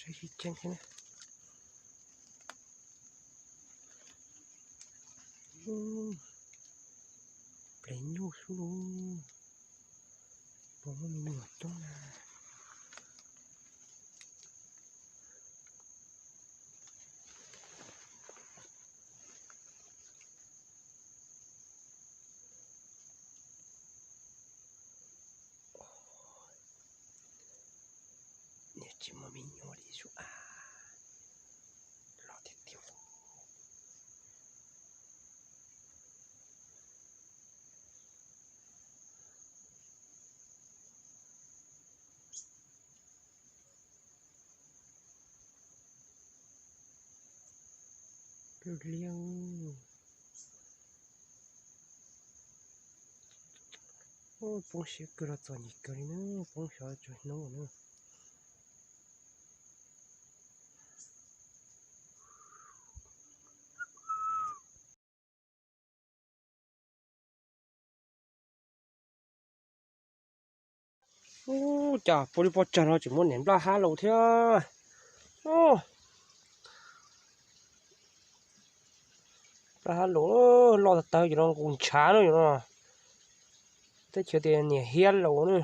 Saib sib ceeb thiab na. Plev nyuj xwb lauj. Puas muaj me nyuam coob na. Niag tsis muaj me nyuam li sub a, los tiag tiag. Liab. Poob siab kawg los txom nyem kawg li na, poob xyov tsaus hnub na. Ub, cas puag li pob tsag no tseem muaj niam nplaj hab laus thiab. Ub, nplaj hab laus loj tag tawv, cov no nqus ntshav na, cov no teb chaws tias niam hiab laus na.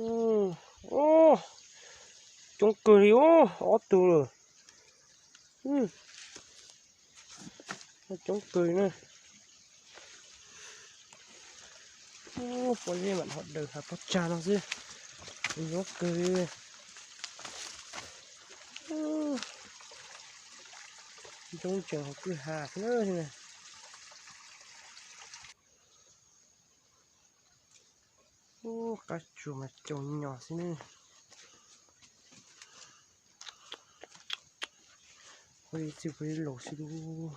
Ub, coob kawg li, ub, ob tug lawm. Coob kawg li na. Ub, pob zeb mam ho daws hav pob tsag no xwb, zoo kawg li. Coob tsees hauv kwj ha xwb na. Ub, qab tsuas mas cau nyos xwb ne. Ua li txij ua li laus xwb lauj.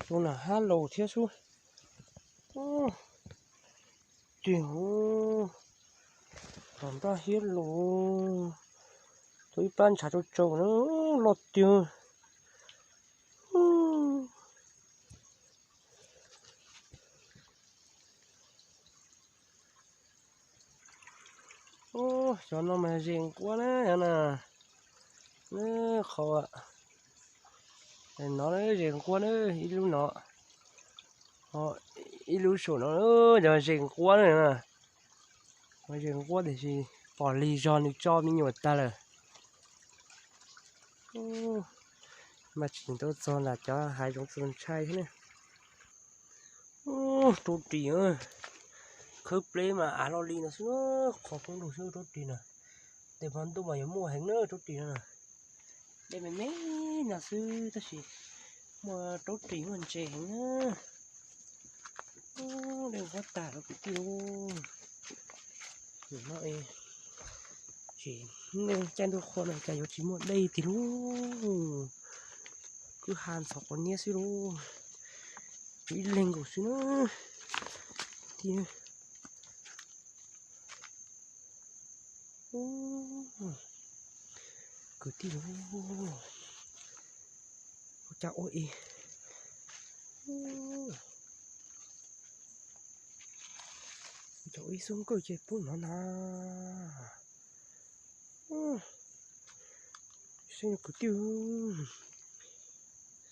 Zoo na, hab laus thiab xwb. Tig, tom nplaj hiab laus, tau ib plab ntshav tsau tsau na, loj tiag. Ub, xyov no mas zes nquab na, yog na. Qhov no zes nquab na, ib lub no, ib lub saum no yog zes nquab na. Zes nquab tiam sis pom lig zog nws tso me nyuam tag lawm. Mas tsis tau txog nram cov hav zoov txaus ntshai thiab ne. Rau ris, khawb pleb mas av lo li no xwb, qhov poob rau xwb rau ris na. Tes hmo ntuj mas yuav muaj heev na rau ris no na. Dej me me no xwb tab sis muaj rau ris muaj ntses heev na. Dej nquab tag lawm kwv tij lauj. Nim no tsis, caij ntuj qhua no cas yuav tsis muaj dej tiag lauj. Kwj ha ntxhov quav niab xwb lauj. Kuv ib leeg nkaus xwb na. Tij, kwv tij lauj, ua cas ua ib, ua cas ua ib xub nkawj ces poob no na. Saib kwv tij,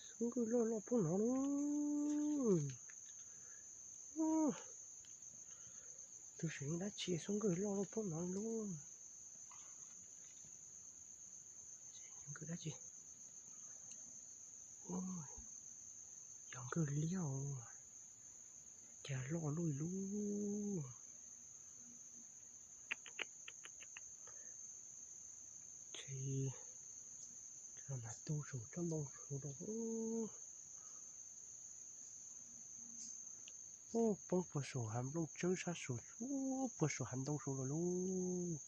xub nkawj loj loj poob no lauj. Tus seem dab tsi xub nkawj loj loj poob no lauj. Nkawj dab tsi? Yog nkawj liab os, cas loj luj lub. Ces mas tu saum tsob ntoo saud rau. Poob puag saum hav nplooj tsawb sab saud, puag saum hav ntoo saud los lauj.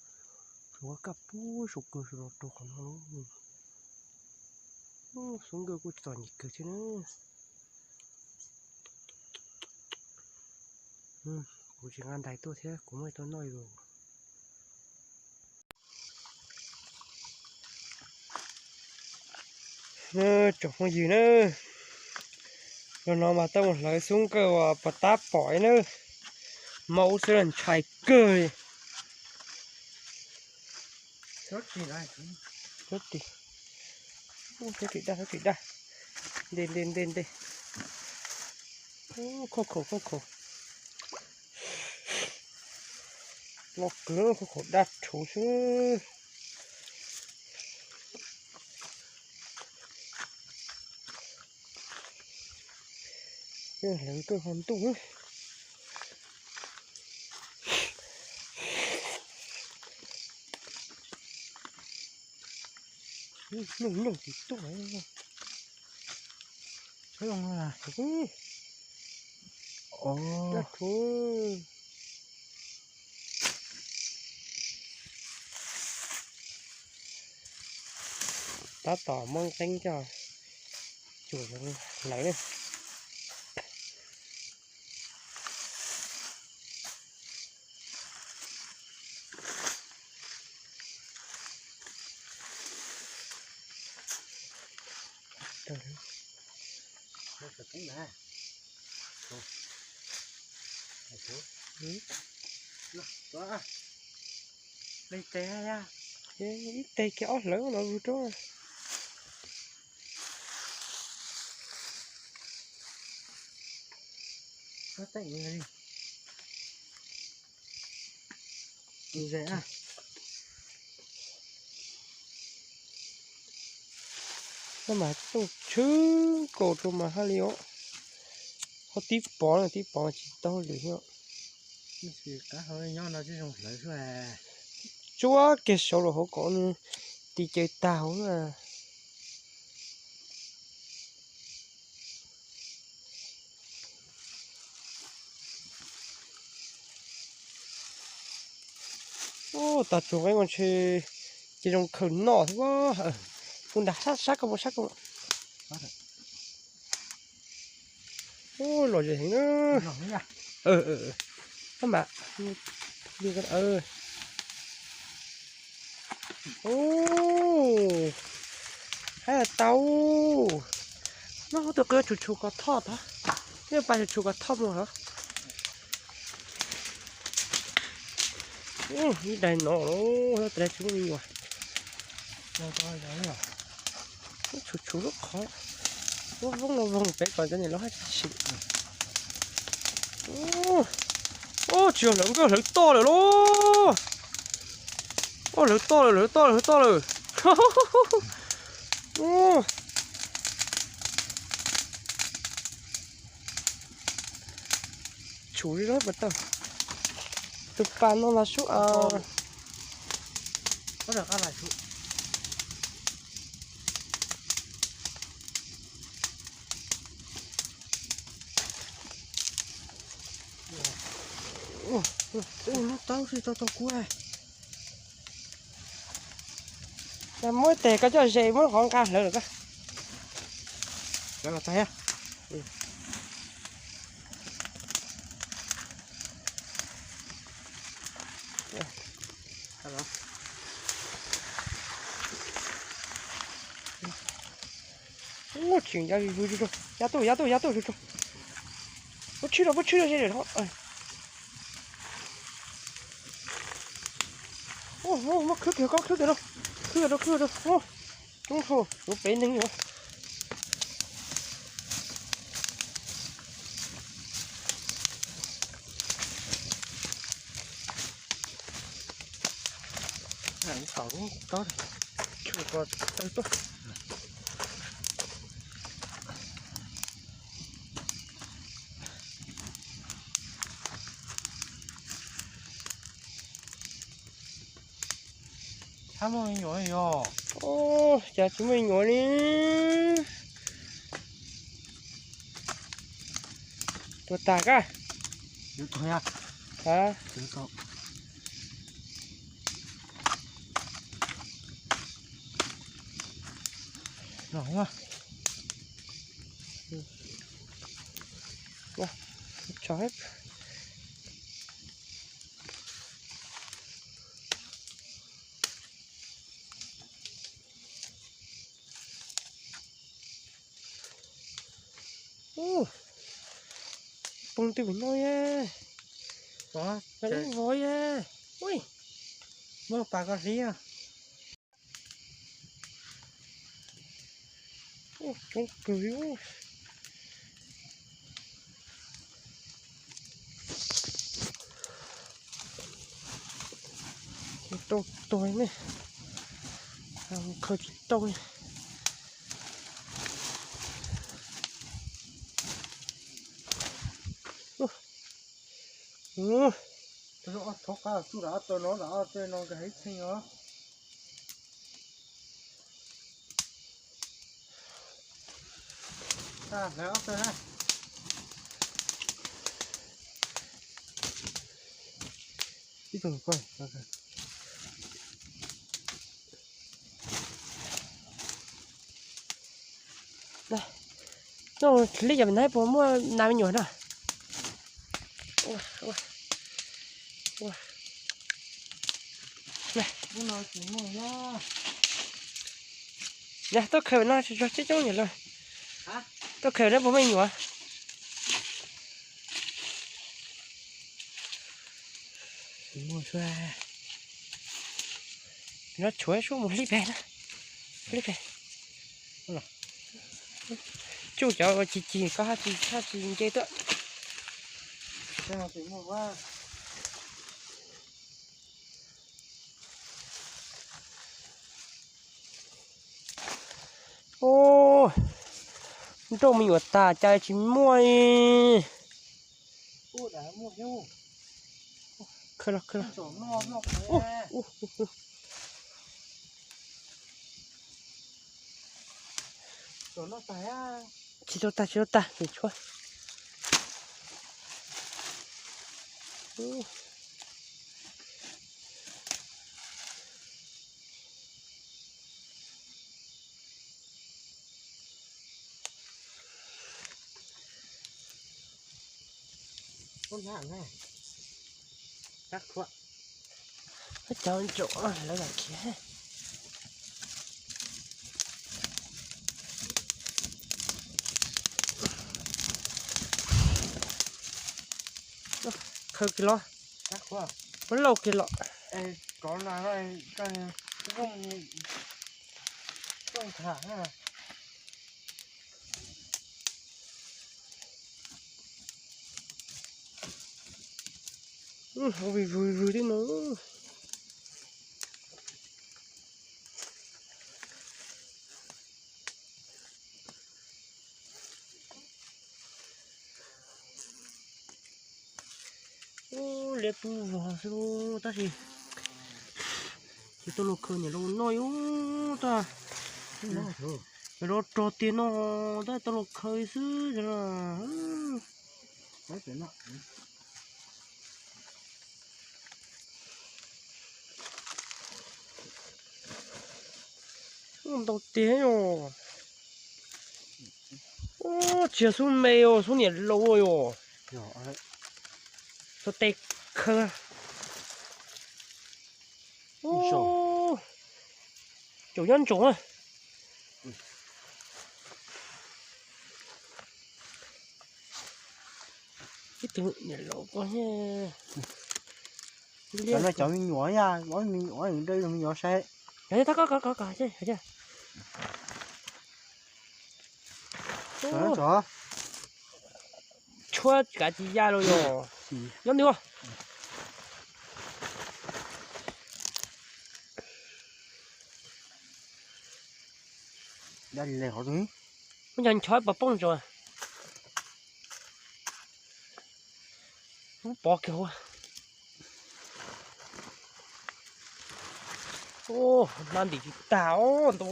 Saum kaj puag saum kawg saud los rau qhov no lauj. Xub nkawj kuj txom nyem kawg thiab na. Kuv tsis nqa ntais tuaj thiab kuv muaj ib tug noj yus. Tsoom phooj ywg na, los no mas tau mus hlawv xub nkawj uas puas tab pom nawb. Maub xwb ntshai kawg li. Ub, tib ris daj, tib ris daj. Nte nte nte nte. Ub, khauj khaum khauj khaum. Loj kawg, khauj khaum daj rhuv xwb. Hlawv tuaj hmo ntuj. Nyooj nyooj tsis tuaj. Daj rhuv. Tab tom muab nqeeb coj tsuam hlawv. Ib teg kiag ob hlawv no zus rau. Mas tuaj tshwm nkaus rau mas haj li os. Ho tib pov no, tib pov tsis tau lwm thiab. Tsuab kiag saud los hauv kom nws tis caws tag hauv na. Ub, tag tsuag nqeeb mas ntshe ces zoo khaws noj thiab. Kuv nram sab, sab koj mus, sab koj mus. Ub, lom zem heev na. Ab mas, ub, hab tau. Noj tus qw tshum tshum kom thoj tod. Ib pas tshum tshum kom thoj mus hov. Ib daig no lawm, tab sis tsis muaj me nyuam. Tshum tshum lub qhov, lub voob no voog pem kom cov niam lawv hab tsis sim. Ub, tsis yog hlawv nkauj, hlawv toj lawm lauj. Ub, hlawv toj lawm, hlawv toj lawm, hlawv toj lawm. Ub. Tshum li lawm pas tau. Tus pas no mas sub. Ub, lub taub tsis tau tau kuv. Muab tes koj coj ze muab qhov nqa hlawv lawm koj. Ub, tseem ya zuj zus, ya tuaj, ya tuaj, ya tuaj zuj zus. Puab tshwb rau, puab tshwb rau ze lawm. Muab khwb kiag koj, khwb kiag rau, khwb rau, khwb rau. Coob dhau, yuav peb neeg yuav. Thaum lub taub tawg tuaj. Tsis muaj me nyuam li. Cas tsis muaj me nyuam li. Tuag tag kab. Ub, poob twb pem no. Ua, ua, ua, muaj pas koj hliv. Coob kawg li. Tsis tau tuag ne, khaws tsis tau li. Thov qab tsuj rau ob tog no, rau ob tog no nkag ib txheej os. Hlawv ob tog na. Ib tug ko. Noj li cov me nyuam puas muaj nas me nyuam na? Tuaj khaws no tsis tso tsib coob nyuam lawm. Tuaj khaws no puas muaj me nyuam? Muaj sua. No tshuav suab mus hlib pem na. Hlib pem. Tsuj cov cig cig ko haj tsis, haj tsis nce tuaj. Ub, nrauj me nyuam tas cas tsis muaj li. Khaws los, khaws los. Tsis tau tag, tsis tau tag, tsis tshuav. Cov ntsaum lawv lam khiav. Khaws kiag los, muab lauj kiag los. Vwm vwm vwm tib no. Ub, liab pub vog xwb tab sis tsis tau los khaws niam laus noj ub tab. Niam laus rog tiag no tab tau los khaws xwb. Ntau tiag os. Ub, tsis yog xub me os, xub niam laus yom. Xub tes khaws. Ub, caum nyob ntsoov na. Ib tug niam laus ko. Cov no cov me nyuam, cov me nyuam, me nyuam saib. Tshuab kav tsis ya los yog nyob ntws. Muab ncho ncho pov pooj ntsoov. Ub, pov kiag ua. Ub, nab ntim tsis tag os ntau.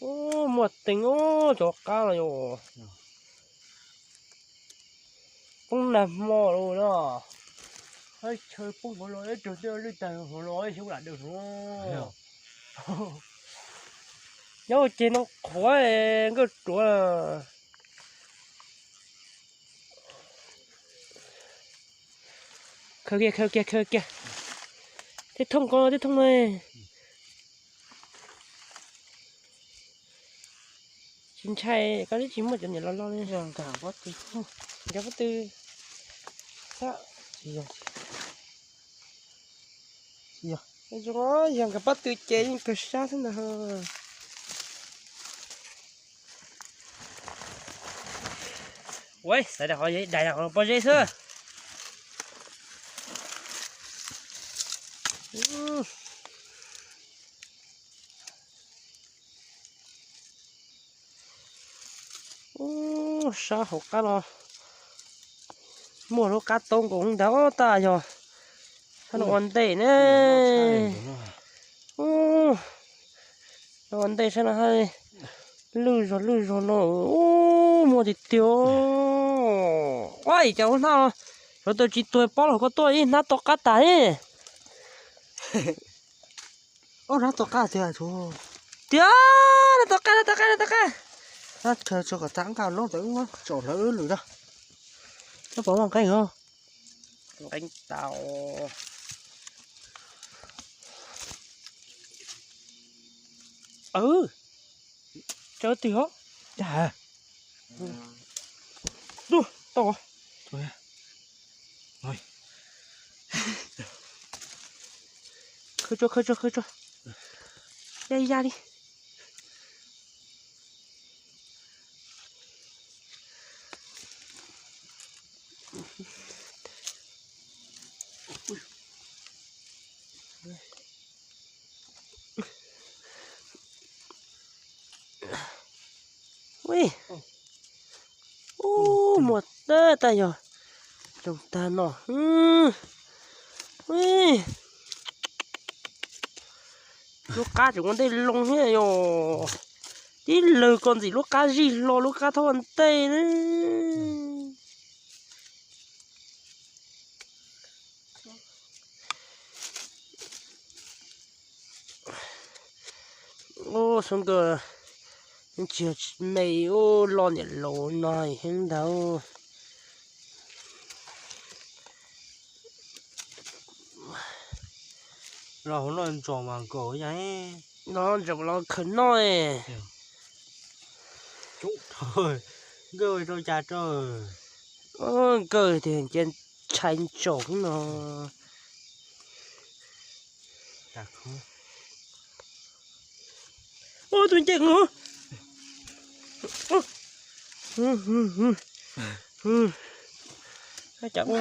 Ub, muaj teev os, cov qab los yog poob nag hmo los na. Chaw poob hauv los ib tug twb lwj tag hauv los xyov lam daws hauv. Nyob ua ceg no qhuav nkawj ruav. Khaws kiag, khaws kiag, khaws kiag. Tej thooj ko, tej thooj no. Ntshai koj twb tsis muaj cov niam loj loj li. Nkag pob tw. Nkag pob tw. Yog nkag pob tw ces yeej kawg sab xwb ntag. Ua xaiv dais qhov dais pob zeb xwb. Ub, sab hauv qab no muaj lub qab toob nkaus ntag, tab yog sab no ua ntej ne. Ub, ua ntej sab no hab, lwj zog lwj zog no, ub, muaj tiag tiag. Ua cas ub hnab, sawv daws tsis tuag paub los koj tuaj ib hnab tau qab tas li. Ub, hnab tau qab tiag, tiag, hnab tau qab, hnab tau qab, hnab tau qab. Hnab chaw tso kom tag nqaj loob tawm wb muab tsaum hlawv wb lwm na. Nyob pom muaj nqeeb os. Nqeeb tau. Tsawv twg os. Tau. Khawb tso, khawb tso, khawb tso. Ya ya li. Ub, muaj tab tab yog zoo tag no. Lub qab tseem ua ntej loo thiab yog, tib lawg ko ntxim lub qab zij hlo lub qab thob ua ntej na. Ub, xub nkawj tsis me, ub, loj niam laus no heev ntag. Los hauv no ntsos mas nkaus yag. Los ntsos los khaws noj. Nkawj rau cas rau. Nkawj tias cia ntshai ntsaum no. Ub, tus ncees no. Ua cas ua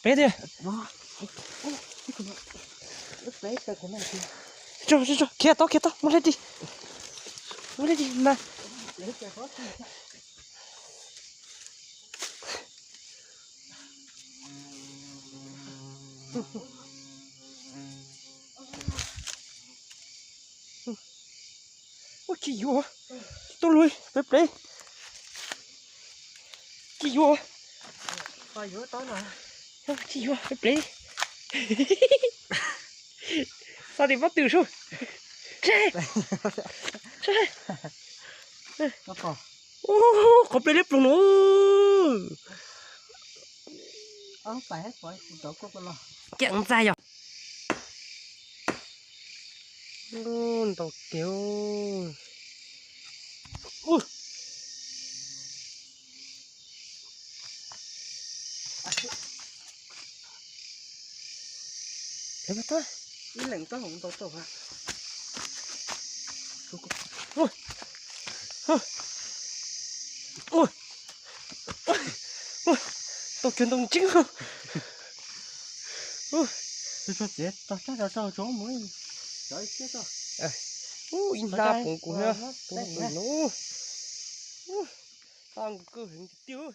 peb tiag. Tso, tso, tso, khiav tau, khiav tau, muab hle ris. Muab hle ris na. Ua tsis yuav, tsis tuaj lug, plev plev. Tsis yuav, tsis yuav, plev plev. Xa tim pob tw sub. Qhov plev liab ploog no. Ceev ntxaij yog. Ntau tiag. Ib leeg tab hauv ntau tau ha. Tau kiag ntau ntseeb. Ib hnab poov kuv, tus no, tab nkaus kawg heev tiag tiag.